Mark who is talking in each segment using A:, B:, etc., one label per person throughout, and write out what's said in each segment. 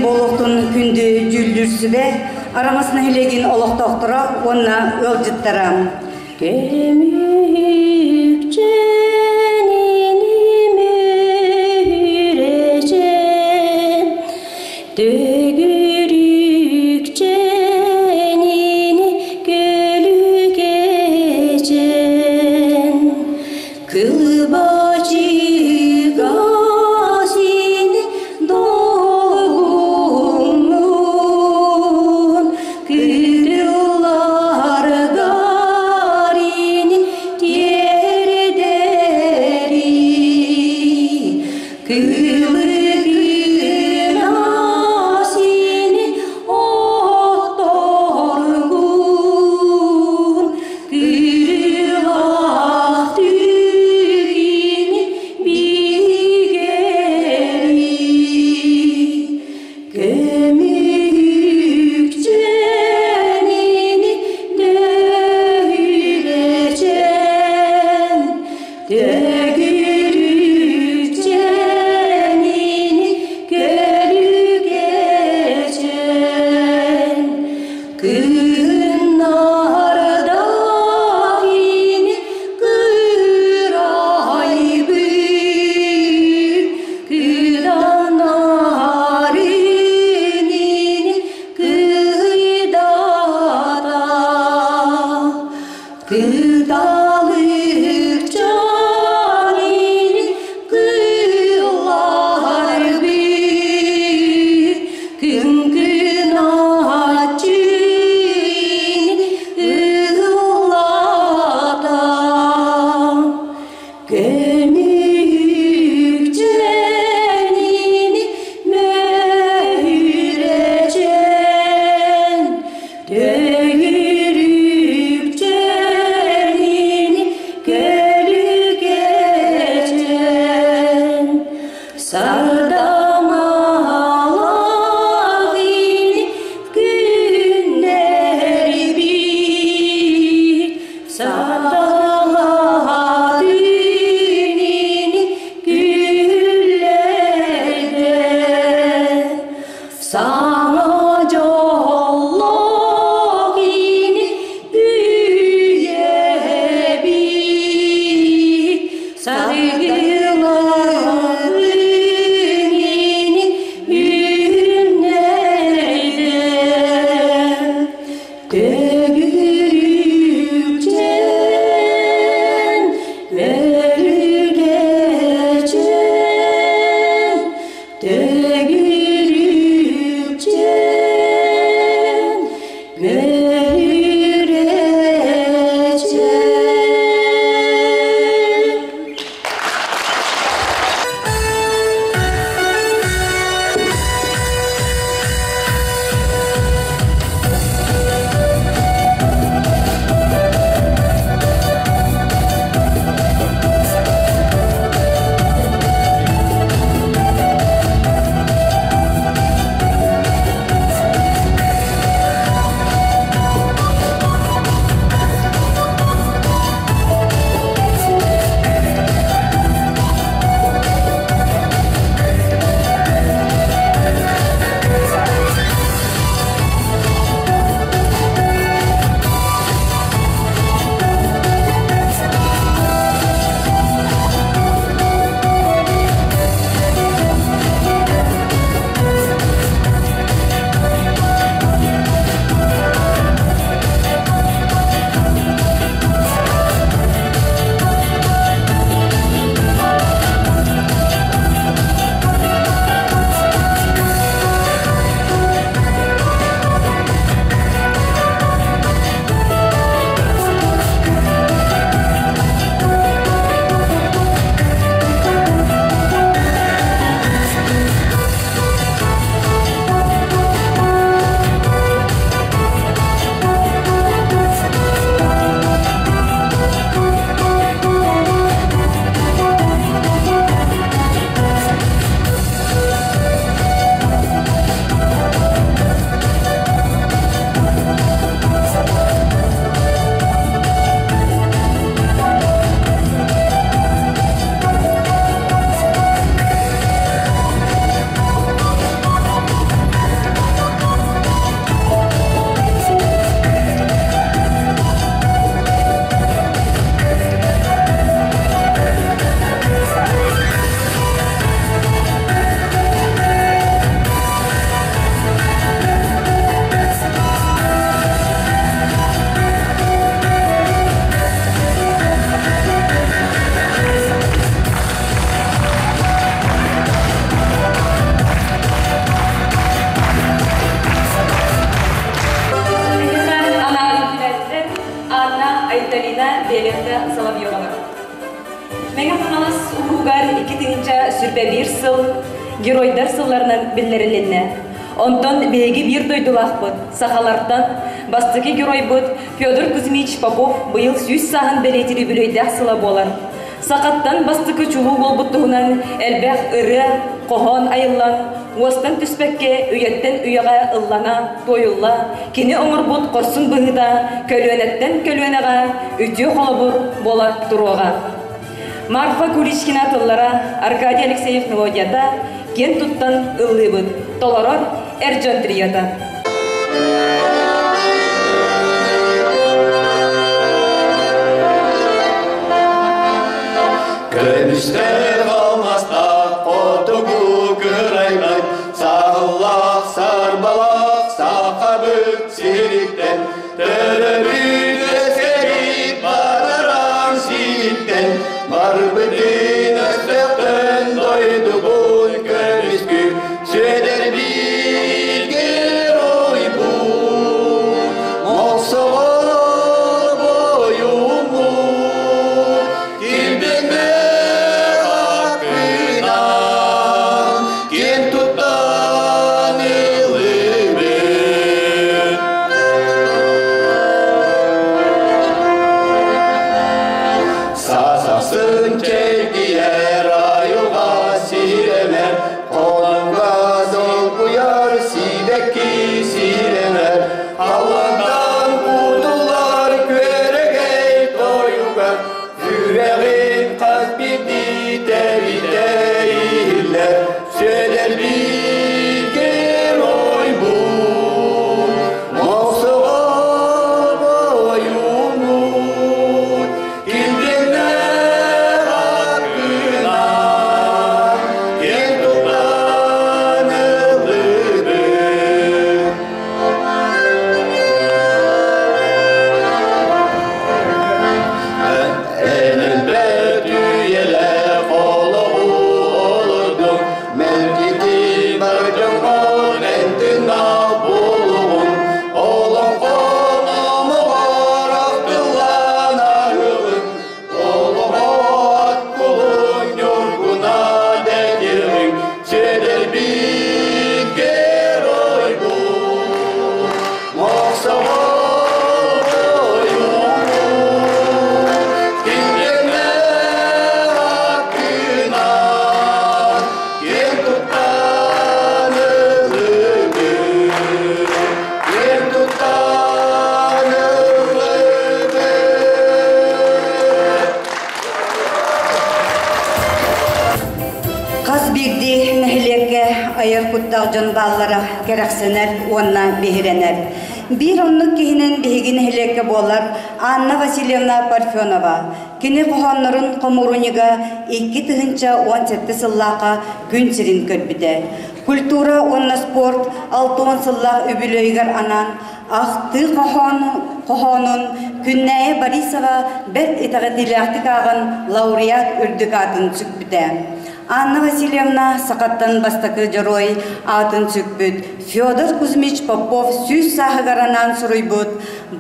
A: буолуохтун күндү дьүүллүүр сүбэ, Араҥас нэһилиэгин олохтоохторо уонна ыалдьыттара.
B: Көмүкчэнини мөһүречен, төгүрүкчэнини көлүкечен, Кылбачыгасин долгуммун, кырылларгарин тиэрдэри, Кылыкынасин отторгун, Кырылах түгин бигери, Көмүкчэнин дөһүлэчэн, Төгүрүкчэнин көлүкэчэн, Кыһыннардаахин кыырайбыт, Кыданнарынин кыйдата, Кыталыкчанин кылларбыт, Күҥкүнэччин ыллата. Көмүкчэнин мөһүречен, Төгүрүкчэнин көлүкэчэн, Сардамалаахин күннэрбит, Сардаматынин күллэрдэ, Саҥа дьоллоох ин үйэбит, Саргылаах ин үүннэрдэ. Төгүрүкчэн, мөрүгэчэн, Төгүрүкчэн, мөһүречэн. 21 сыл Геройдар сылларынан биллэрилиннэ. Онтон биһиги биир дойдулаахпыт, сахалартан бастакы геройбут Федор Кузьмич Попов быйыл 100 сааһын бэлиэтиир үбүлүөйдээх сыла буолар. Сахаттан бастакы чулуу буолбут туһунан элбэх ырыа, хоһоон айыллан, уостан түспэккэ үйэттэн үйэҕэ ыллана, туойулла, кини оҥорбут хорсун быһыыта көлүөнэттэн көлүөнэҕэ үтүө холобур буола туруоҕа. Марфа Куличкина тыллара, Аркадий Алексеев мелодията киэн туттан ыллыыбыт, толорор эр дьон триота.
C: Көмүстээх алмастаах хотугу кырайбай, саһыллаах сарбалаах сахабыт сириттэн, төрөбүт өскөрүт бараран сириттэн, барбытын өстөөхтөн дойдубун көмүскү, Сүөдэрбит геройбут, мохсоҕол бойуммут, килбиҥҥэ аккынан киэн туттан ыллыыбыт. Сасасын чэлгийэр айылҕа сирэнэр, хонуга долгуйар сибэкки сирэнэр, халлантан кутуллар күөрэгэй тойугар, сүрэҕин хас биирдии тэбитэ иһиллэр, Сүөдэрбит геройбут, мохсоҕол бойуммут, килбиэннээх аккынан киэн туттан ыллыыбыт. Эн өлбөт үйэлээх олоҕу олордуҥ, мэлдьитин бар дьоҥҥор эн тыыннаах буолуоҕуҥ. Олоҥхо номоҕор ахтыллан аһыаҕыҥ, олоҕо ат кулун ньургуна дэтиэҕиҥ, Сүөдэрбит геройбут, мохсоҕол бойуммут, килбиэннээх аккынан киэн туттан ыллыыбыт, киэн туттан ыллыыбыт.
A: Хас биирдии нэһилиэккэ айар куттаах дьон бааллара кэрэхсэнэр уонна биһирэнэр. Биир оннук киһинэн биһиги нэһилиэккэ буолар Анна Васильевна Парфенова. Кини хоһооннорун хомуурунньуга 2017 сыллаахха күн сирин көрбүтэ. Культура уонна спорт 60 сыллаах үбүлүөйүгэр анаан ахтыы хоһоонун Күннээйи Борисова бэрт итэҕэтиилээхтик ааҕан лауреат үрдүк аатын сүкпүтэ. Анна Васильевна сахаттан бастакы дьоруой аатын сүкпүт Федор Кузьмич Попов 100 сааһыгар анаан суруйбут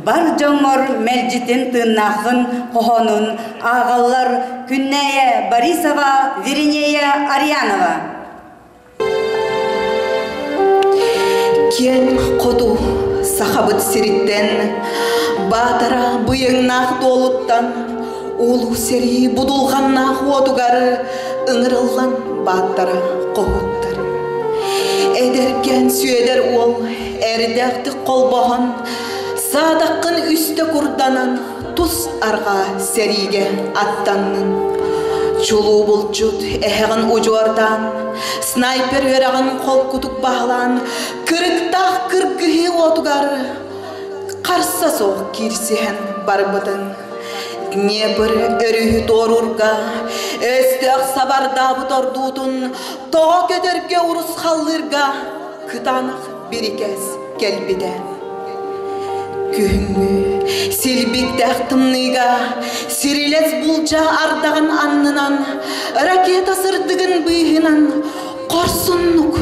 A: «Бар дьоҥҥор мэлдьитин тыыннааххын» хоһоонун ааҕаллар Күннээйэ Борисова, Веринея Арьянова.
D: Киэҥ хоту Сахабыт сириттэн, Баатара быйаҥнаах дуолуттан, Улуу сэрии будулҕаннаах уотугар ыҥырыллан бааттара хоһуттар. Эдэркээн Сүөдэр уол эрдээхтик холбоһон, саадаххын үстэ курданан тус арҕаа сэриигэ аттаннын. Чулуу булчут эһэҕин удьуордаан, снайпер үөрэҕин холкутук баһылаан, кырыктаах кыргыһыы уотугар харса суох киирсиһэн барбытын. Днепр өрүһү туоруурга, өстөөх сабардаабыт ордуутун тоҕо көтөргө урусхаллыырга кытаанах бирикээс кэлбитэ. Күһүҥҥү силбиктээх тымныыга сирилэс булдьа ардаҕын аннынан, ракета сырдыгын быыһынан хорсуннук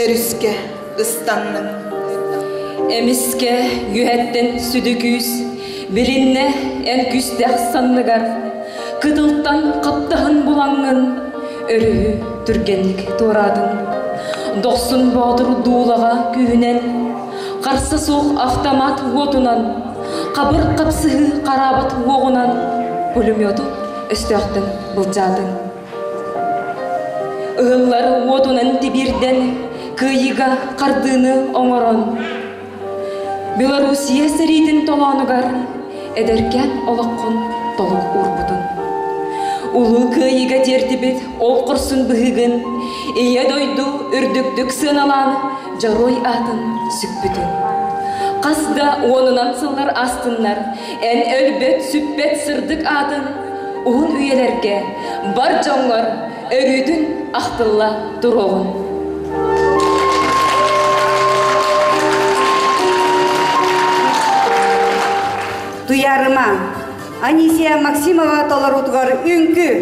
D: өрүскэ ыстанным.
B: Эмискэ үөһэттэн сүдү күүс билиннэ эн күстээх санныгар, кытылтан хаптаһын булаҥҥын, Өрүһү түргэнник туораатын. Дохсун Боотур дуулаҕа күүһүнэн, харса суох автомат уотунан, хабыр хапсыһыы хараабат уоҕунан пулемету өстөөхтөн былдьаатын. Ыһыллар уотунан тибиирдэн, кыайыыга хардыыны оҥорон, Белоруссия сэриитин толоонугар эдэркээн олоххун толук уурбутун. Улуу Кыайыыга тиэрдибит ол хорсун быһыыгын Ийэ дойду үрдүктүк сыаналаан дьоруой аатын сүкпүтүн. Хас да уонунан сыллар аастыннар, эн өлбөт, сүппэт сырдык аатын уһун үйэлэргэ бар дьоҥҥор өрүүтүн ахтылла туруоҕун.
A: Туйаарыма, Анисия Максимова толоруутугар үҥкүү.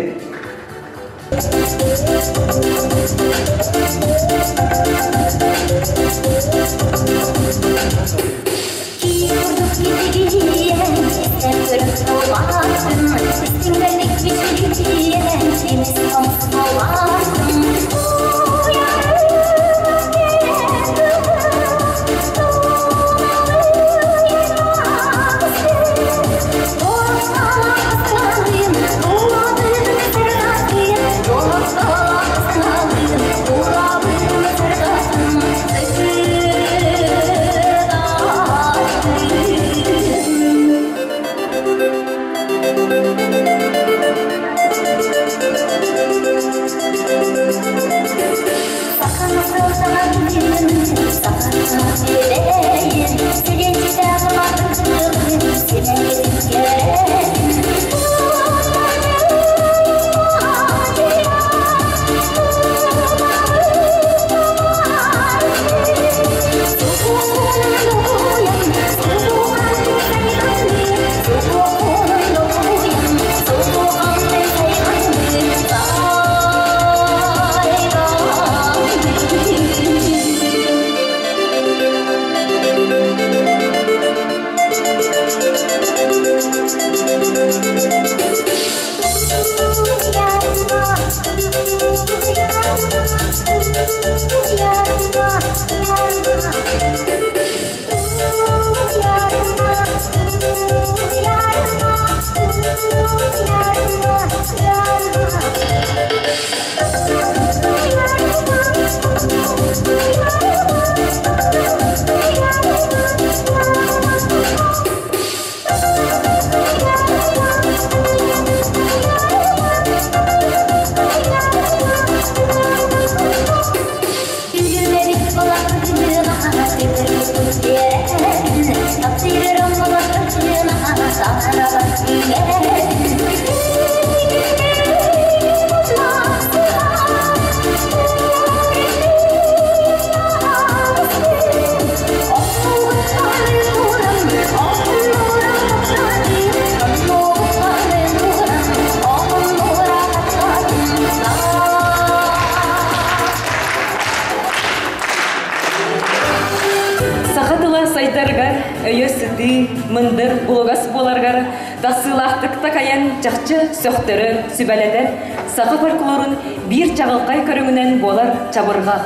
B: Саха тыла сайдарыгар өйө сытыы, мындыр, булугас буоларыгар тахсыылаахтык такайан чахчы сөхтөрөр, сүбэлэтэр саха фольклорун биир чаҕылхай көрүҥүнэн буолар чабырҕах.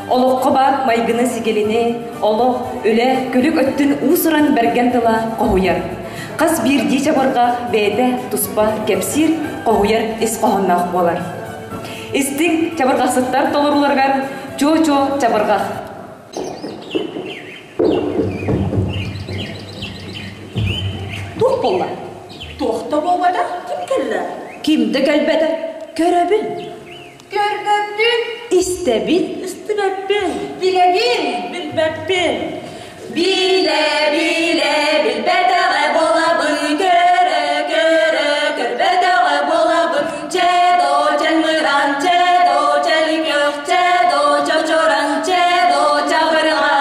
B: Олоххо баар майгыны-сигилини, олох, үлэ, күлүк өттүн уус-уран бэргэн тыла хоһуйар. Хас биирдии чабырҕах бэйэтэ туспа кэпсиир, хоһуйар ис хоһоонноох буолар. Истиҥ чабырҕахсыттар толорууларыгар чуо-чуо чабырҕах.
E: Туох буолла? Туох да буолбата, ким кэллэ?
F: Ким да кэлбэтэ, көрөбүн.
E: Көрбөппүн.
F: Истэбин.
E: Истибэппин.
F: Билэбин.
E: Билбэппин.
B: Билэ-билэ билбэтэҕэ буолабын, көрө-көрө көрбөтөҕө буолабын, чэ доо чэл мыран, чэ доо чэл көх, чэ доо чочоран, чэ доо чабырҕа.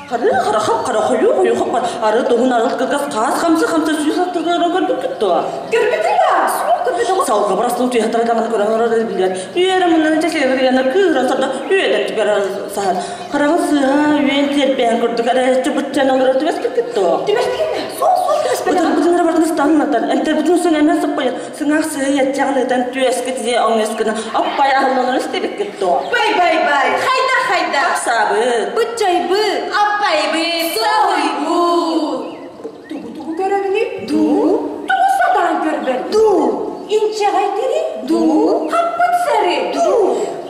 E: Хары хара хап хара хойуу хойуу хап хара ары туһун арыл кыргас хаас хамсы хамсы сүүс аттыгар көрбүккүт дуо?
F: Көрбүтүм да, суох көрбүтүм.
E: Салга барастын туйахтара даҕаны көрөн олорор билэр. Үөрэ муннан чэчирэ кыыра сарда үөдэ. Өйбөр саһар. Хараҕын сыыһа үөн тиэрбээн курдук эрэ быччан олорор түбэспиккит дуо?
F: Түбэспиккин Суох, суох түбэспэтим.
E: Ытырбытын эрэ барытын ыстаннатар. Эмтэрбитин сон эмэн сыппайар. Сыҥаах сыһа иэтчэҕин ыытан түөскэ тиийэ оҥньус гына аппай аһылланар истибиккит дуо?
D: Бай, бай, бай. Хайда, хайда.
E: Саабыт.
F: Быччайбыт.
D: Аппайбыт. Соһуйбут.
F: Тугу-тугу көрөбүнүй? Дуу. Тугу сатаан көрбөт? Дуу. Инчэҕэй тири? Дуу. Хаппыт сары? Дуу.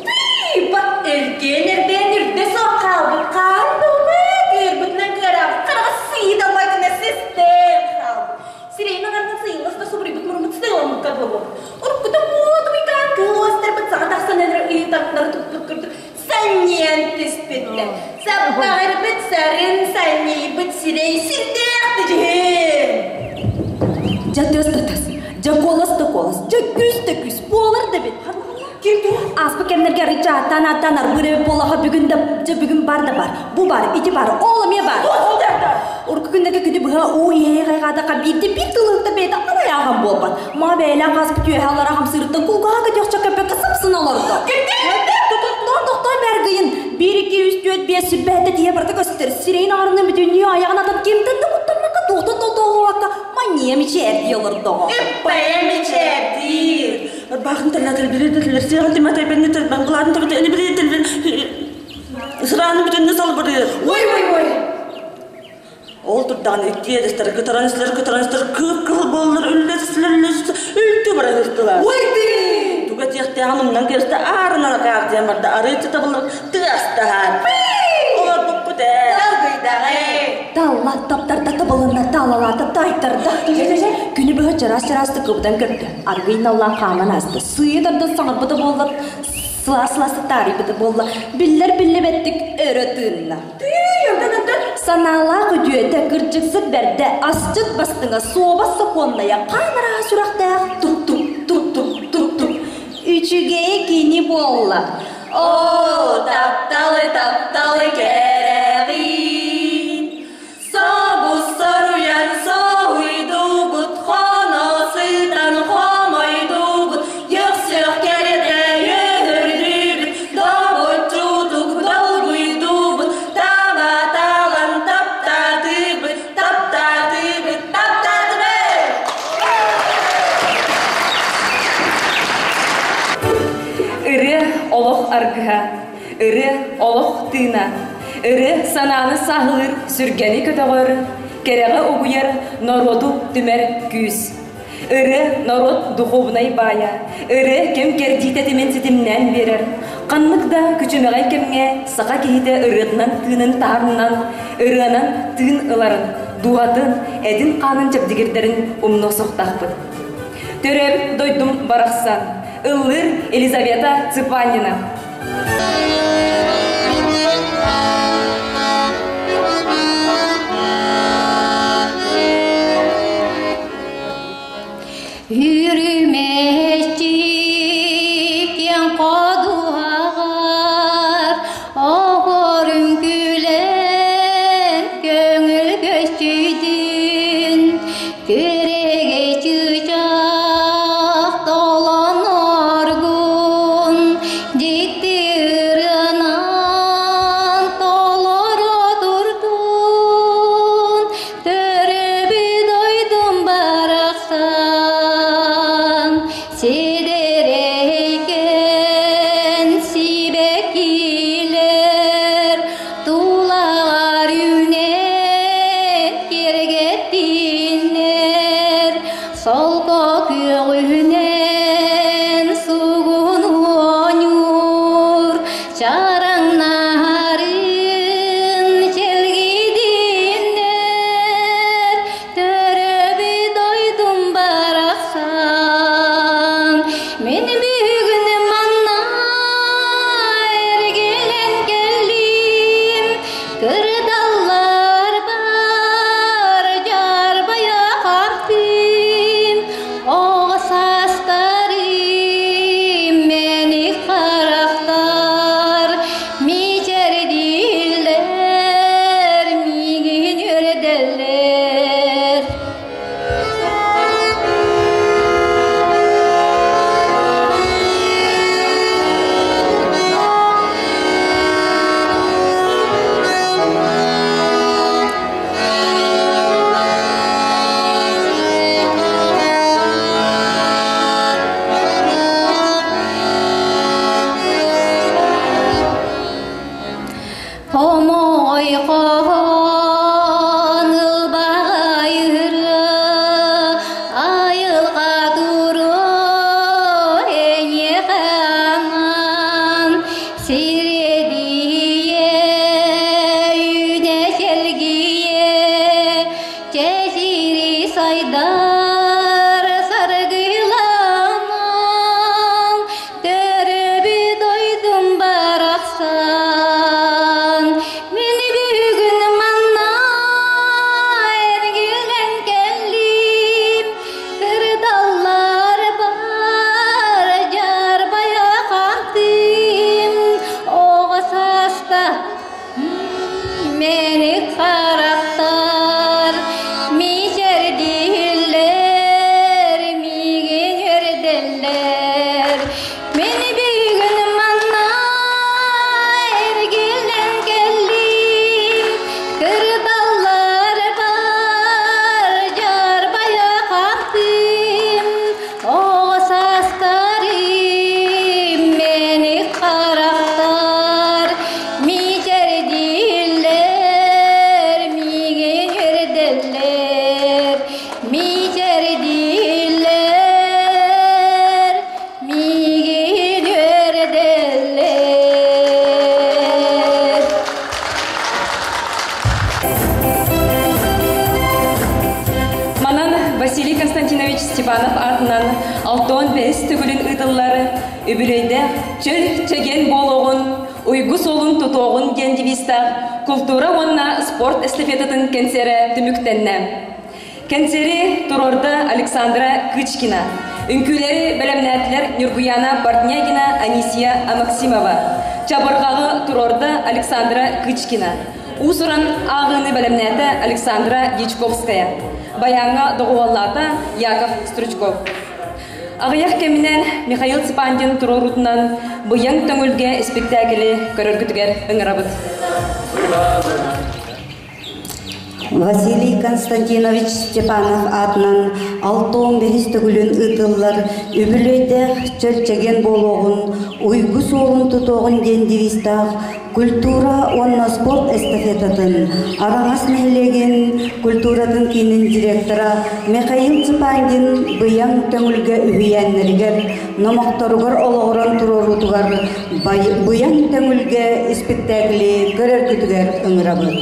D: Тыы, бат эргиэн эрбээн үрдэ суох хаалбыт хаан туһуна кыырбытынан кыараабыт хараҕа сыыйа далбай гына систээн хаалбыт. Сирэйин аҥарынан сыыйыллас да субуруйбут муруммут сыламмыкка буолуо. Уруккута муотуйдаан кыыл уостарбыт саҥа тахсан эрэр ыйытарыктары туппут курдук санньыйан түспүттэр. Саппаҕырбыт сарын санньыйбыт сирэй сирдээх дьүһүн.
F: Дьэ тыас да тыас, дьэ куолас да куолас, дьэ күүс да күүс буолар да бит. Ааспыт кэмнэргэ арыычча ааттаан ааттаан арбыыр эбит буоллаха бүгүн да дьэ бүгүн бар да бар, бу бар, ити бар, ол эмиэ бар. Урукку күннэргэ күнү быһа уу иһэ хайҕаатахха биирдэ биир тылыһыттан бэйэтэ арай ааҕан буолбат. Ма бэйэлээх ааспыт үөһэ аллара хамсыырыттан кулгааҕа көтүөхчэ көппөккө сыпсына олордо. Тохтоон тохтоон бэргыйын. Биир, икки, үс, түөрт, биэс, сүрбэһэтэ тиийэ барыта көстөр. Сирэйин аҥарынан бүтүннүү айаҕын атан кимтэн да куттаммакка, туохтан да толлубакка манньыйа мичээрдии олордоҕо.
D: Ыппайа мичээрдиир.
E: Баахын тэллэтэр билир сиэҕин тимэтэй бэнни тэлбэн кылаатын төбөтө эни билир тэлбэн сырааны бүтүннү салбырыыр.
D: Ой, ой, ой.
E: Ол турдаҕына икки иэдэстэр кытаран истилэр, кытаран истилэр, кып-кыһыл буоллар, үллэстилэр, үллэстилэр, үлтү баран
D: Ой, ты!
E: Туга тиэхтээҕин умнан кэбистэ, аарынан акаардыйан барда, арыыччы табыллар тыастаһар. Олорбуппут ээ.
D: Далгыйдаҕай.
F: Талла, таптарда, табылынна, таалалаата, таайтарда. Күнү быһа чараас-чараастык кыбытан көрдө. Аргый наллаан хааман ааста. Сыыйа тардан саҥарбыта буолла, сылаас-сылаастык таарыйбыта буолла. Биллэр-биллибэттик өрө тыынна. Санаалаах үтүөтэ, кырдьыксыт бэрдэ, асчыт бастыҥа, суобас сокуоннайа, хаан арааһа сүрэхтээх тук-тук, тук-тук, тук-тук. Үчүгэй кини буолла.
D: Оо, тапталы, тапталы кэрэҕин. Собус соруйан соһуйдубут, хоно сытан хомойдубут, Йөхсөх кэрэтэ үөрдүбүт, добуччутук долгуйдубут, таба талан таптаатыбыт, таптаатыбыт, таптаатыбыт!
B: Ырыа олох аргыһа, ырыа олох тыына, ырыа санааны сааһылыыр, сүргэни көтөҕөр, кэрэҕэ угуйар, норуоту түмэр күүс. Ырыа норуот духуобунай баайа, ырыа кэм кэрдии тэтимин ситимнээн биэрэр. Ханнык да күчүмэҕэй кэмҥэ саха киһитэ ырыатынан тыынын таһарынан, ырыанан тыын ыларын, дууһатын, этин-хаанын чэбдигирдэрин умнуо суохтаахпыт. Төрөөбүт дойдум барахсан, ыллыыр Елизавета Цыпанина.
G: Үрүмэччиккин ходуһаҕар оҕор үҥкүүлэн көҥүл көстүүтүн күрэгэй чыычаах толон оргун дьикти ырыа. Хомоҕой хоһоон ылбаҕай ырыа айылҕа туруо эйиэхэ анаан сирэдийэ үүнэ сэлгийэ чэчири сайдар саргыланан Төрөөбүт дойдум барахсан, мин бүгүн манна эргиллэн кэллим. Кырдаллар бар дьарбайа хантым, оҕо сааста Мэник харахтар мичэрдииллэр, миигин үөрдэллэр. Мин бүгүн манна эргиллэн кэллим, кырдаллар бар дьарбайа хаттым, Оҕо саастарым мэник харахтар мичэрдииллэр, миигин үөрдэллэр, мичэрдииллэр, миигин үөрдэллэр.
B: Манан Василий Константинович Степанов аатынан 65 төгүлүн ыытыллар үбүлүөйдээх чөл чэгиэн буолуоҕун, уйгу суолун тутуоҕун диэн девизтаах култуура уонна спорт эстафетатын кэнсиэрэ түмүктэннэ. Кэнсиэри туруорда Александра Кычкина. Үҥкүүлэри бэлэмнээтилэр Нюргуяна Портнягина, Анисия Максимова. Чабырҕаҕы туруорда Александра Кычкина. Уус-уран ааҕыыны бэлэмнээтэ Александра Дьячковская. Баяҥҥа доҕуһуоллаата Яков Стручков. Аҕыйах кэминэн Михаил Цыпандин туруоруутунан Быйаҥ төҥүлгэ испиктээкили көрөргүтүгэр ыҥырабыт.
A: Василий Константинович Степанов аатынан 65 төгүлүн ыытыллар үбүлүөйдээх чөл-чэгиэн буолуоҕун, уйгу суолун тутуоҕун диэн девизтаах культура уонна спорт эстафетатын Араҥас нэһилиэгин культуратын киинин директора Михаил Цыпандин Быйаҥ Төҥүлгэ үһүйээннэригэр номохторугар олоҕуран туруоруутугар Быйаҥ Төҥүлгэ испиктээкили көрөргүтүгэр ыҥырабыт.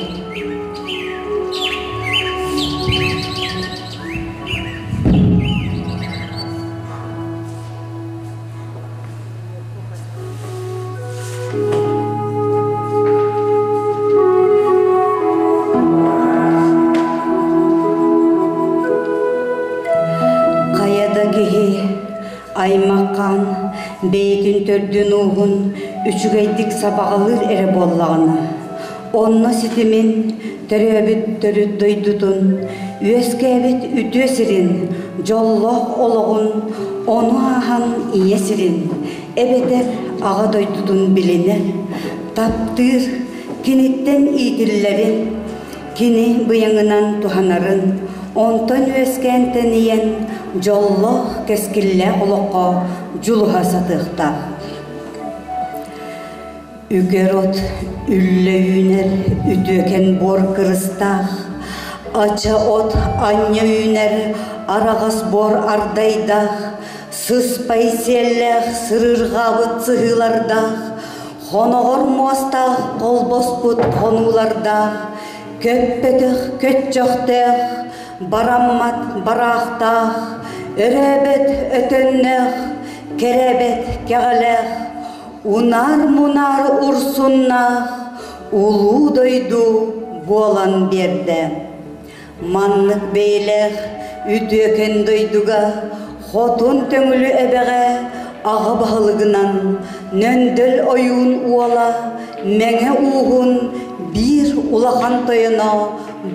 A: Хайа да киһи аймаххаан бэйэтин төрдүн-ууһун үчүгэйдик сабаҕалыыр эрэ буоллаҕына, онно ситимин, төрөөбүт төрүт дойдутун, үөскээбит үтүө сирин, дьоллоох олоҕун, ону ааһан ийэ сирин, эбэтэр аҕа дойдутун билинэр, таптыыр, киниттэн иитиллэрин, кини быйаҥынан туһанарын, онтон үөскээн тэнийэн дьоллоох, кэскиллээх олоххо дьулуһа сатыахтаах. Үгэр от үллэ үүнэр үтүөкэн буор кырыстаах, ача от анньа үүнэр араҕас буор ардайдаах, сыспай сиэллээх сырырҕаабыт сыһыылардаах, хоноҕор муостаах холбоспут хонуулардаах, көппөтөх көччөхтөөх, бараммат бараахтаах, өрөөбөт өтөннөөх, кэрэбэт кэҕэлээх, унаар-мунаар урсуннаах улуу дойду буолан биэрдэ. Маннык бэйэлээх үтүөкэн дойдуга Хотун Төҥүлү эбэҕэ аҕа баһылыгынан Нөндөл ойуун уола Мэҥэ ууһун биир улахан тойоно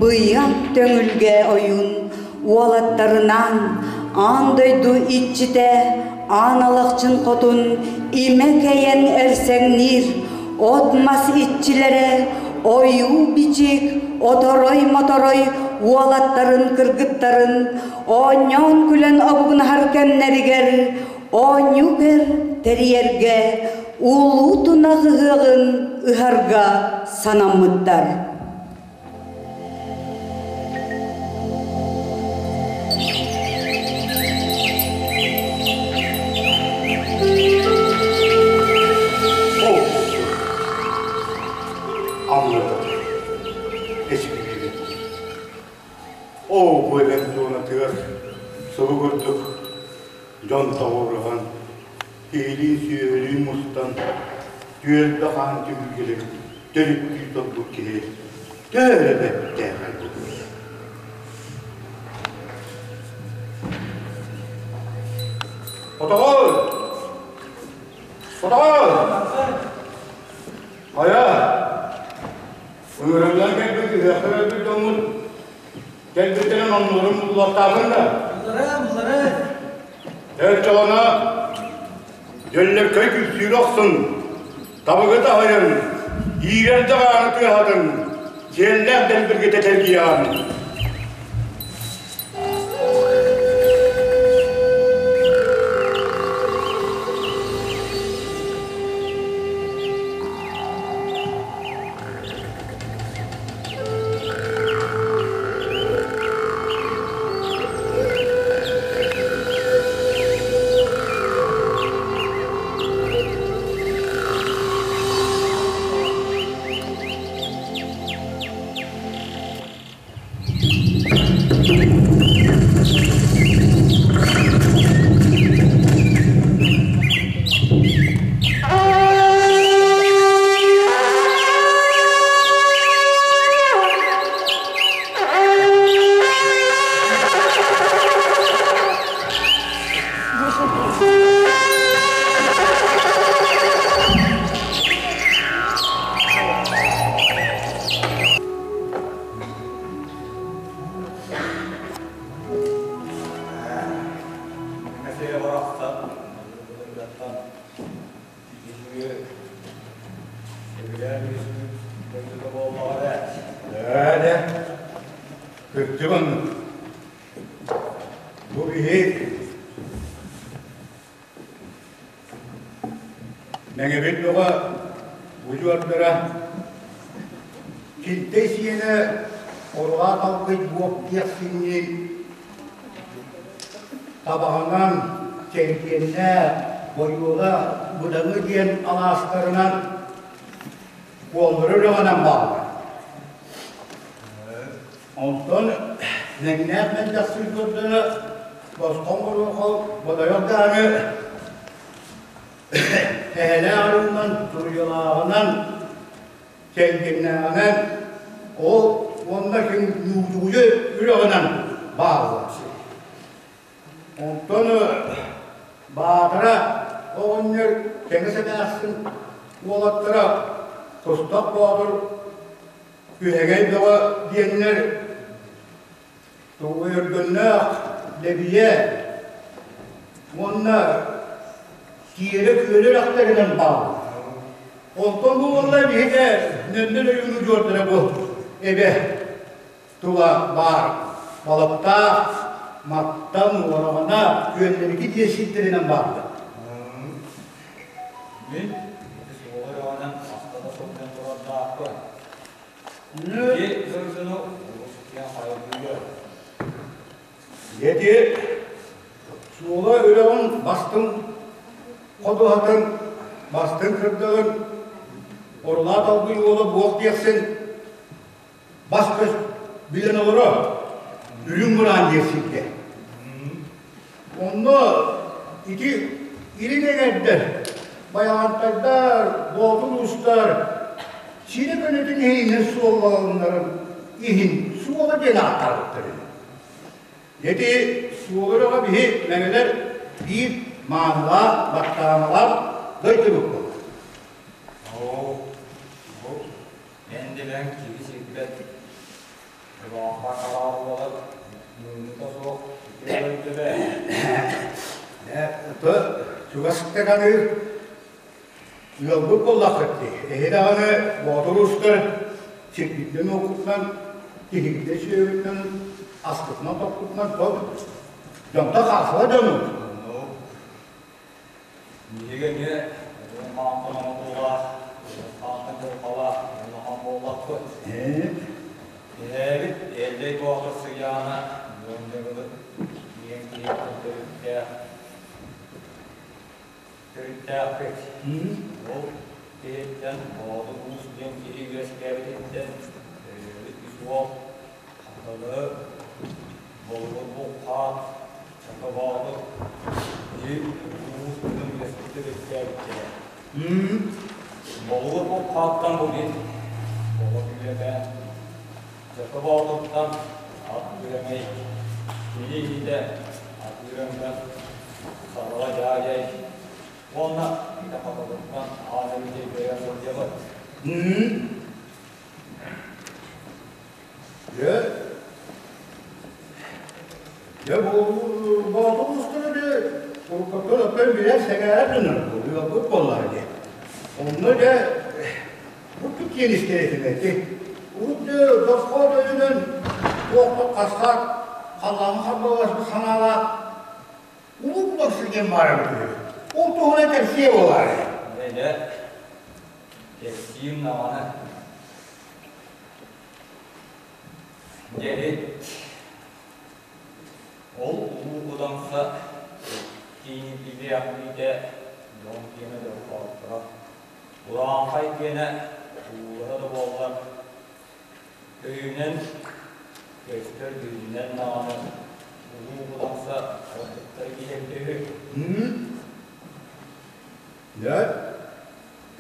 A: Быйаҥ Төҥүлгэ ойуун уолаттарынаан аан дойду иччитэ Аан Алахчын хотун имэ кэйэн эрсэҥниир от-мас иччилэрэ ойуу-бичик оторой-моторой уолаттарын кыргыттарын оонньоон күлэн обугунаһар кэмнэригэр оонньуу көр тэрийэргэ Улуу Тунах ыһыаҕын ыһарга санаммыттар.
H: Оо, бу эбэм туонатыгар субу курдук дьон тоҕуоруһан, киһилиин-сүөһүлүүн мустан, түөлбэ хаан түһүлгэлэрин төрүттүү турбут киһи төһө эрэ бэртээхэй буолуой? Хотоҕой! Хотоҕой! Хайа, ыҥырыллан кэлбит ыһыахха өлбүт дьоммут кэлбиттэрин оннуларын буллахтаатын да?
I: Булларым, булларым.
H: Оччоҕуна дьөллөркөй күлсүүрэ охсун, табыгы таһыйан, иирэр даҕааны тыаһатын, сиэллээх дэлбиргитэ тэлгийэҕин. Ээ, кырдьык оннук. Бу киһи Мэҥэбит бөҕө удьуордара Килтэй сиэнэ Орҕаа Талгый буок диэхсиҥҥин табаҕынан Чэлгиэннээх Бойуола Быдаҥы диэн алаастарынан Куоллары үрэҕинэн бааллар. Онтон Мэҥнээх Мэлдьэхсин көрдөрө босхоҥ боруохол бодойох даҕаны эһэлээх арыынан, туруйалааҕынан, чэлгиннээҕинэн ол уонна ким ньуутугуйу үрэҕинэн бааллар. Онтон Баатара оҕонньор кэҥэс эмээхсин уолаттара Кустах Боотур Күһэгэй Бөҕө диэннэр тугу өргөннөөх Лэбийэ уонна Киэрэ күөлэ үрэхтэринэн бааллар. Онтон бу уоллар биһиги Нөннөн ойууну дьуордара бу эбэ тула баар балыктаах маттан уораҕана күөллэрги диэ сирдэринэн бааллар.
I: Мин ити суола үрэҕинэн хаста да сылдьан турардаахпын. Ити дойдуну олус диэн хайгыыр.
H: Ити суола үрэҕин бастыҥ ходуһатын, бастыҥ кырдьаҕын Орулаа Талгый уола буох диэхсин бас-көс билэн олорор үрүҥ мыраан диэн сиргэ. Онно ити илин эҥэрдэр, байаҕантайдар, боотур уустар сирэ көнөтүн иһинэн суоллаланнарын иһин суола диэн ааттаабыттар үһү. Ити суола үрэҕэ биһи мэҥэлэр биир маанылаах, баттаамалаах дойдубут буолар.
I: Эн дэмэҥ киһи сирбэт Улахан харааллалар муҥнута суох үтүө дойду
H: Ээ, ото чугас даҕаны ыалбыт буоллаххыт дии. Эһи даҕаны боотур уустар сирбитинэн-уоккутунан, киһигитэ-сүөһүгүтүнэн, аскытынан-топпутунан тот дьонто хаалсыба дьонут.
I: Биһиги эмиэ Үрүҥ хаантан оҥоһуулаах, үрүҥ хаантан дьылҕалаах улахан буоллахпыт. Эһээбит Эллэй Боотур сыдьаана Дьоҥдьоҥулу диэн киһиттэн төрүттээх төрүттээхпит. Ол киһиттэн Боотур Уус диэн киһи үөскээбититтэн төрөөбүт үс уол Хатылы, Болугур Булхаат, Саха Боотур биир уус гынан үөскээбиттэрэ. Болугур Булхааттан бу мин оҕо күүлэбээн, Саха Боотуртан ат күрэмэй, кини иһитэ ат үрэҥҥэ Сараҕа Дьаадьай уонна ити Хатылыттан аан эбитэ үөйэн сылдьабыт.
H: Дьэ, дьэ боотур устара дьэ уруккаттан өттөн билэр сэҥээрэр дьоннор ыалбыт буоллаҕа дии. Онно дьэ урукку киэн истэр этим эти. Урут дьэ досхоот өйүнэн туохпут хасхаат халлааҥҥа харбаласпыт санаалаах улуу буларсы диэн баар эбит үһү. Ол туһунан кэпсиэ буолаарай?
I: Дьэ, кэпсиим даҕаны. Дьэһит ол Улуу Кудаҥса киинитилиэх биитэ дьон киэнэ дьоллоохторо, урааҥхай киэнэ уулара да буоллар, өйүнэн көстөр дьүһүнүнэн даҕаны Улуу Кудаҥса ордуктары киһи үһү.
H: Дьэ,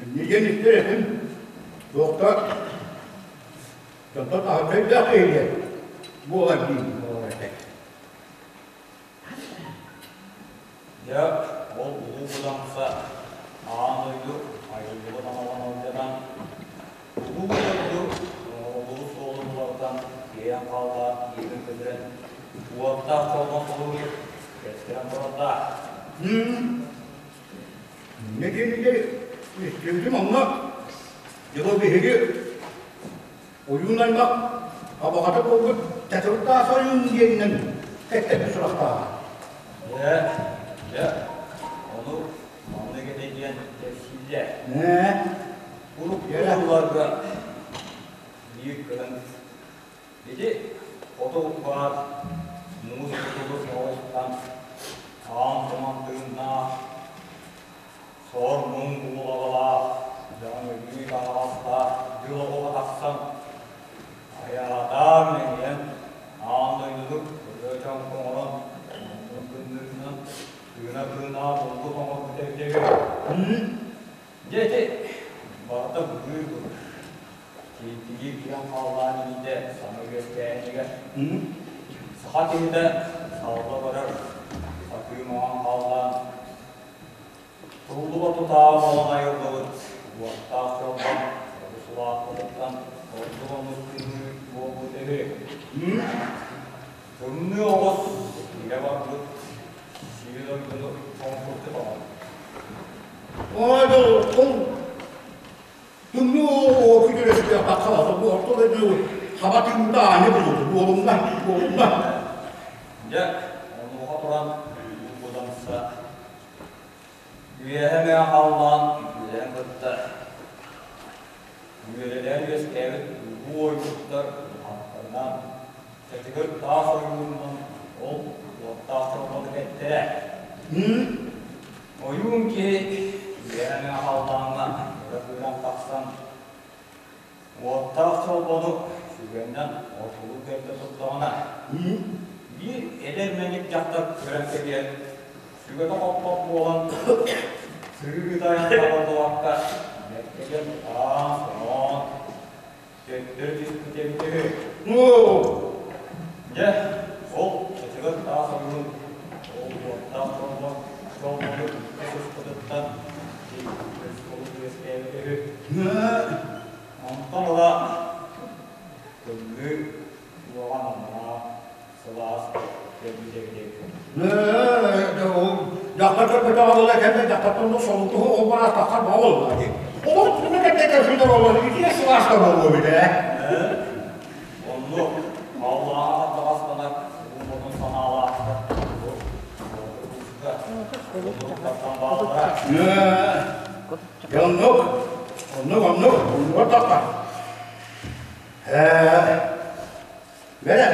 H: инньэ диэн истэр этим. Туохта дьонтон аһарда өйдөөх киһи диэн буолар дии буолар этэ.
I: Дьэ, ол Улуу Кудаҥса аан дойду айыллыбыт аналын алдьатан, улуу дойду оҥоһуллубут суолун уларытан, киэҥ хааллаах киирин көтүрэн, уоттаах чолбон солуур кэстэрэн турардаах.
H: Инньэ диэнигэр истибитим онно дьылы биһиги ойуун аймах абаҕата буолбут Чачырдаас ойуун диэнинэн кэттэрбит сурахтааҕа.
I: Дьэ, дьэ, ону маннык этэ диэн кэпсииллэр.
H: Ээ,
I: Урукку сылларга биир кыһын Ити хоту баар муус кутулу соҕустан аан туман тыыннаах, сор-муҥ буулаҕалаах, дьаҥ өлүү таһаҕастаах дьыл оҕо тахсан, айаатаан мэҥийэн, аан дойдуну ырыа чоҥку оҥорон, онтун кынныырынан тыына-тыынаа булгу оҥорбут эбитэ үһү. Дьэ ити барыта быһыы-быһыы. Киинтигии киирэн хааллаан илиитэ саҥа үөскээһинигэр саха киһитэ салла барар сатыы маҥан хааллаан туллуба тутаа буолан айыллыбыт уоттаах чолбон олус улааппытыттан ордук оннук тымныы буолбут үһү. Тымныы оҕус илэ барбыт сири дойдуну тоҥкурдут оҕо.
H: Ой, ол Тымныы оо күтүрөсүгэр тахсалата бу орто дойду хаба тыыммыта аанньа булууту буолумна буолумна.
I: Дьэ, онуоха туран Кудаҥса үөһэ мэҕэ халлаан үтүөлээн кытта үөрэлээн үөскээбит улуу ойууттар улахаттарынан чачыгыр таас ойуунунан ол уоттаах чолбону кэттэрэ. Ойуун киһи үөһэ халлааҥҥа өрө кыыран тахсан, уоттаах чолбону сүгэннэн ортолуу кэрдэ турдаҕына, биир эдэр мэник дьахтар көрөн кэбиһэн, сүгэтэ хоппот буолан, сырыытайан табыллыбакка, бэркэ аан-соноон, төттөрү түспүт эбитэ үһү. Дьэ, ол чачыгыр таас ойуун ол уоттаах чолбон чолбону икки сыспытыттан өс үөскээбитэ үһү. Онтон ыла тымныы уоҕа намнаа сылаас кэлбитэ эбитэ үһү.
H: Дьахтар көрбөтөҕө буола кэллэ, дьахтартан солутуһу ол бараах таххар буолла дии. Олор түмэ кэлбэтэ сүдэр олор итиэ сылааста буолуо бит ээ.
I: Оннук Аллаһа ардахастанар улуу санаалаахтар бааллара.
H: Дьэ оннук, оннук, оннук, оннугар тахха. Ээ, бэрэ,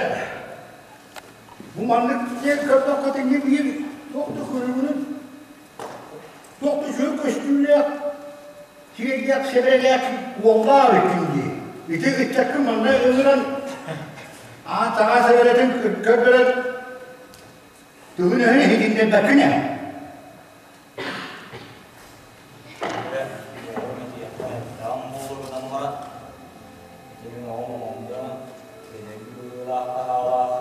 H: бу маннык диэн көрдөххө тэҥҥэ биир туох да көрүҥүнэн, туох да үчүгэй көстүүлээх, сиэрдээх, сэбэрэлээх уоллаах эбиккин дии. Ити ыччаккын манна ыҥыран, аан саҥа сэбэрэтин көрдөрөн, тылын-өһүн иһитиннэрбэккин ээ.
I: Дьэ, оҕом этиэххэ элбэҕим буолуо гынан баран, ити мин оҕом оҥондоон, кэнэги быһыылаах-таһаалаах,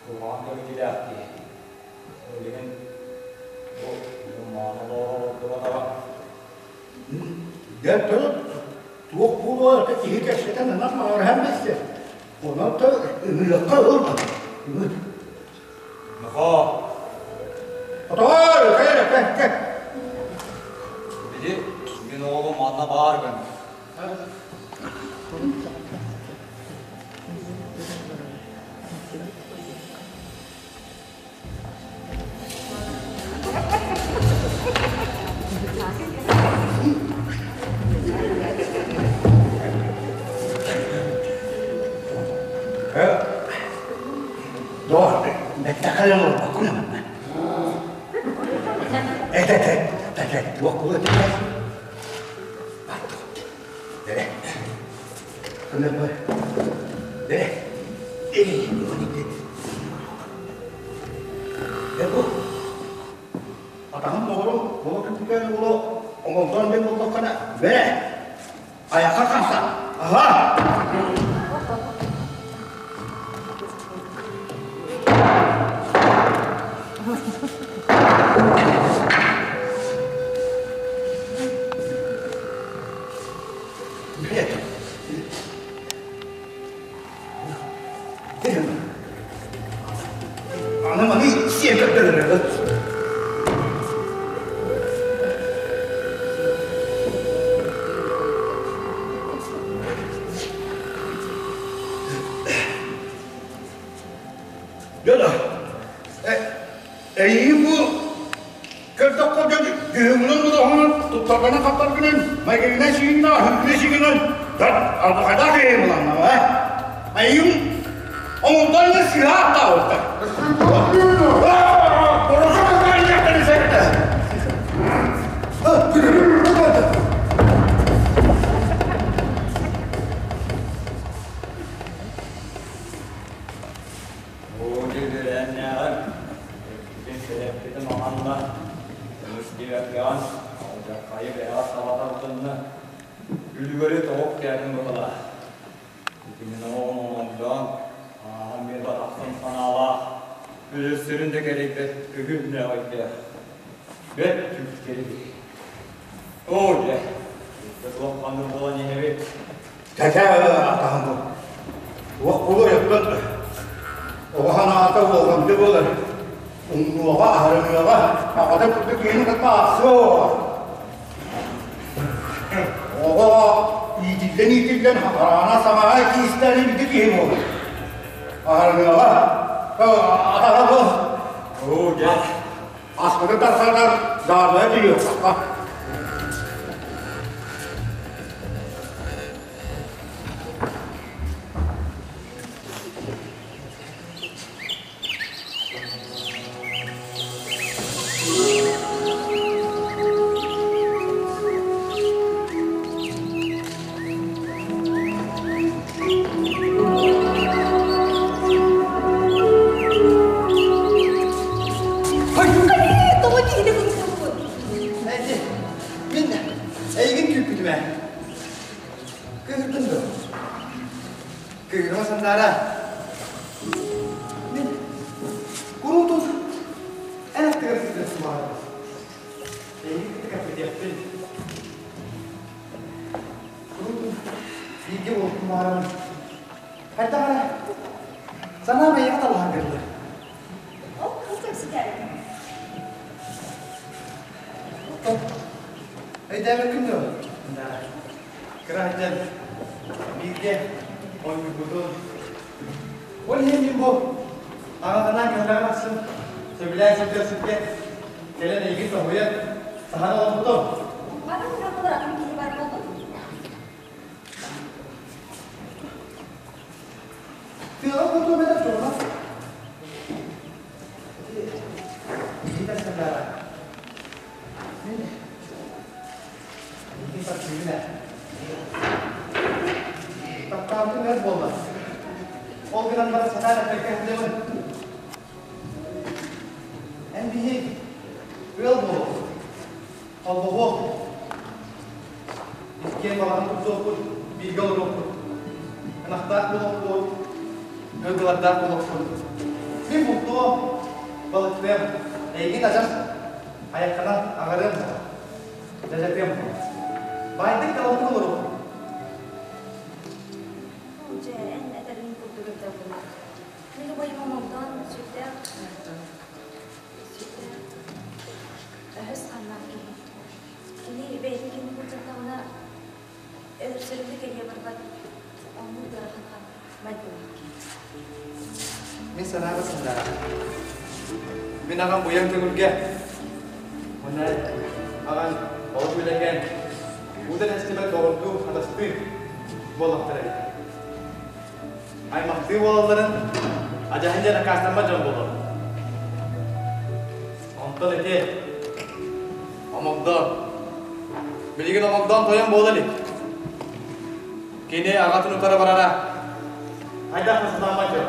I: куһаҕан кэбитилээх киһи. Ол иһин бу мааны олоҕор олордубатаҕа.
H: Дьэ, туох буолуо, киһи кэпсэтэн ынах маҕарыһан билсэр. Онон да ыҥырыахха ылбат. Ыҥыр.
I: Нохоо.
H: Отоор, кэл, кэл, кэл.
I: Били мин оҕолум манна баар гын.
H: Доҕор, бэттэхэ олорбоккун аманна. Эт, эт, эт, эт, туох буолуо этэ? Бэрэ. Көнөппөр. Бэрэ. Бу атаҕым доҕорум буола күнтүкээн уолу оҥолдоон диэн буоллаххына бэрэ. Айахха хамса. Аха! Аны маны сиэн көрдөрөр. Дьоно, эйиин бу көрдөххө дьон дьүһүҥүнэн будоһунан туттаргынан хаптаргынан майгыгынан сиигинэн аһыгынан сиигинэн дат албакадаах эйиин буланна э айым оҥонтон сыһа аттаабыттар
I: Оо, дьэ үөрэннээҕим, эппитин сэрэппитим аҕанна, көмүс диэбэккэҕин, алдьархайы бэйэҕэр саба тардынна, үлүгэри тоҕук кээтин быһылаа. Итинэн оҕом оҥордоон, ааһан биэрбэт ахсын санаалаах, өлөрсөрүн да кэрэйбэт көһүннээх өйдөөх. Бэрт түктэри. Оо дьэ, икки туох ханнык буолан иһэбит.
H: Тэкэ атаһым бу. Туох буолуой оттон оҕо санаата уолҕамдьы буолар. Умнуоҕа, аһарыныаҕа, аҕата курдук киһини кытта аахсыа оҕо. Оҕо иитиллэн-иитиллэн хараана саҥаҕа киистэри бити киһи буолар. Аһарыныаҕа, атаһа бу.
I: Оо дьэ.
H: Аспыты тархатар даарбайа тиийиэххэ.
D: Тоҕо киһини курдукпун?
C: Мин эйигин күүппүтүм ээ. Кыыһырдын дуо? Кыыһырма Сандаара. Мин куруутун эн аттыгар сылдьар сылаҕым. Эйигин кытта кэпсэтиэхпин. Куруутун бииргэ буолбутум баҕарабын. Хайдах эрэ санаам эйиэхэ талаһан кэллэ.
D: Ол кыл кэпсэтээри.
C: Оттон өйдөөбөккүн дуо? Кыра сылдьан бииргэ оонньуурбутун. Ол иһин мин бу аҕатынаан кэллэҕим ахсын Сөбүлээн сылдьар сиргэ кэлэн эйигин соһуйан, саһан олорбутум.
F: Бары быраҕылар атын киһи бар буолбут.
C: Тыаҕа кутуом этэ суоҕа. Ити санаара. Мин эйигин таптыыбын ээ. Таптаабытым эр буолла. Ол гынан баран сатаан эппэккэ сылдьабын. Эн биһи ыал буолуох, холбоһуох, иккиэн балаҕан туттуохпут, бииргэ олоруохпут, ынахтаах буолуохпут, ыалдьылардаах буолуохпут. Мин бултуом, балыктыам, эйигин адьас айаххынан аҕарыам суоҕа, дьадьатыам суоҕа. Баайдык талабыт олоруохпут.
F: Дьэ, эн этэрин курдук эбитэ буолуо. Мин убайым омолдоон сүрдээх сүрдээх өһөс хааннаах киһи. Кини бэйэтин кини былдьаттаҕына өлөрсөрүгэр кэлиэ барбат оннук ыарахан хаан майгылаах киһи.
C: Мин санаабар санаара. Мин аҕам буйан көҥүлгэ. Уонна аҕам олох үлэкээн, уудан эстибэт доҕордуу атастыы буоллахтара эбит. Аймахтыы буолалларын адьаһын диэн аккаастаммат дьон буолар. Онтон ити Омогдоон. Билигин Омогдоон тойон буола илик. Кини аҕатын утары барара хайдах да сатаммат дьон.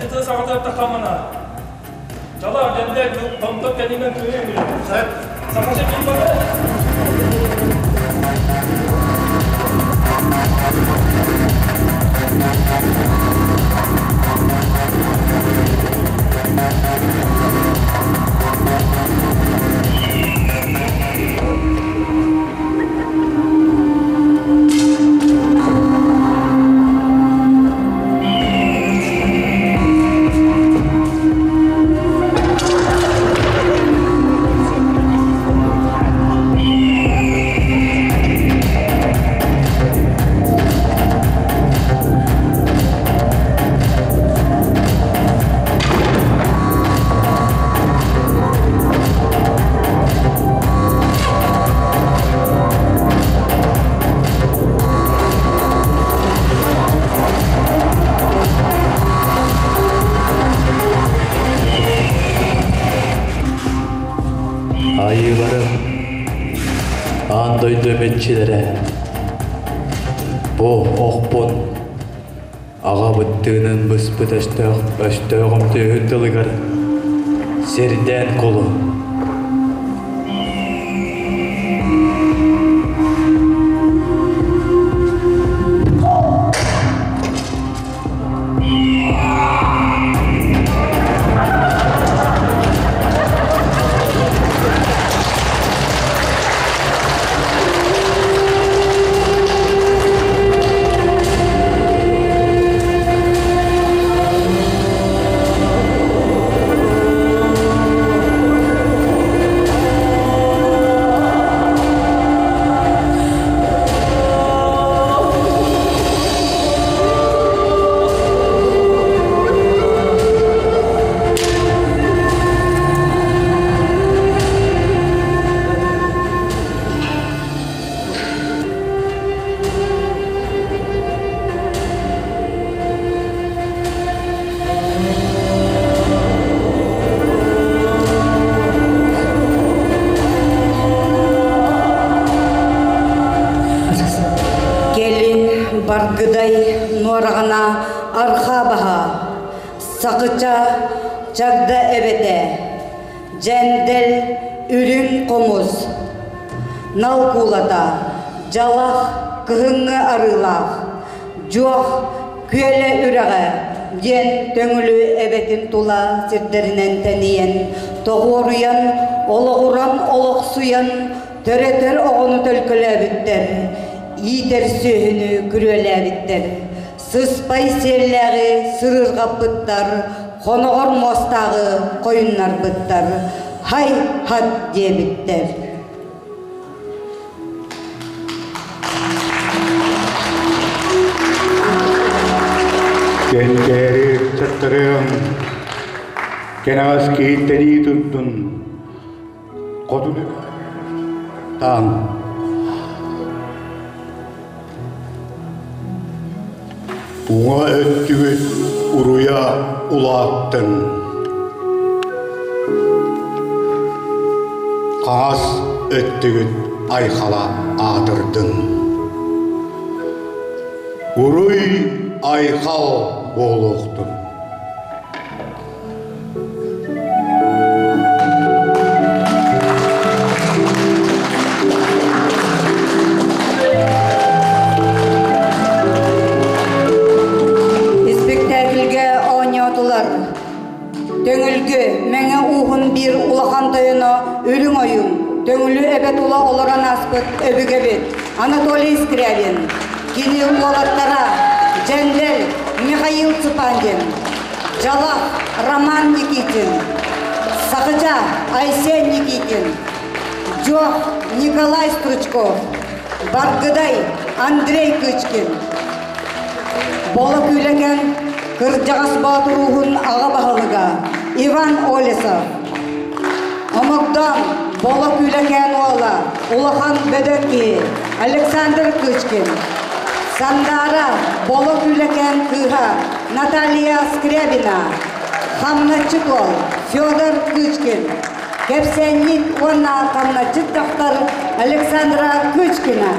J: Ити саҕата хамана. Чала дэнде томтоп кэнинен күнү. Саха сирин бары.
K: Айыыларым, аан дойду эмэччилэрэ, бу охпун аҕабыт тыынын быспыт өстөөх өстөөҕүм түөһүн тылыгар сирдээн кулу.
A: Кэлин Баргыдай нуораҕына арҕаа баһа, Сакыча чагда эбэтэ, Дьэндэл үрүҥ хомус, Нал куулата, Дьалах кыһыҥҥы арыылаах, Дьуох күөлэ үрэҕэ диэн Төҥүлү эбэтин тула сирдэринэн тэнийэн, тоҕуоруйан, олоҕуран олохсуйан, төрөтөр оҕону төлкөлөөбүттэр, иитэр сүөһүнү күрүөлээбиттэр, сыспай сиэллээҕи сырыырҕаппыттар, хоноҕор муостааҕы хойуннарбыттар, хай-хат диэбиттэр.
H: Кэнчээри ыччаттарыам, кэнэҕэс киһиттэнии турдун, хотун таан. Уҥа өттүгүт уруйа улааттын. Хаҥас өттүгүт айхала аатырдын. Уруй айхал буолуохтун.
A: Испиктээкилгэ оонньоотулар Төҥүлгү Мэҥэ ууһун биир улахан тойоно Үрүҥ Ойуун, Төҥүлү эбэ тула олорон ааспыт өбүгэбит Анатолий Скрябин, кини уолаттара Дьэндэл Михаил Цыпандин, Дьалах Роман Никитин, Сахыча Айсен Никитин, Дьуох Николай Стручков, Баргыдай Андрей Кычкин, Боло Күүлэкэн кырдьаҕас боотурууһун аҕа баһылыга Иван Олесов, Омогдоон Боло Күүлэкээн уола улахан бөдөҥ киһи Александр Кычкин, Сандаара Боло Күүлэкээн кыыһа Наталья Скрябина, Хамначчыт уол Федор Кычкин, кэпсээнньит уонна хамначчыт дьахтар Александра Кычкина.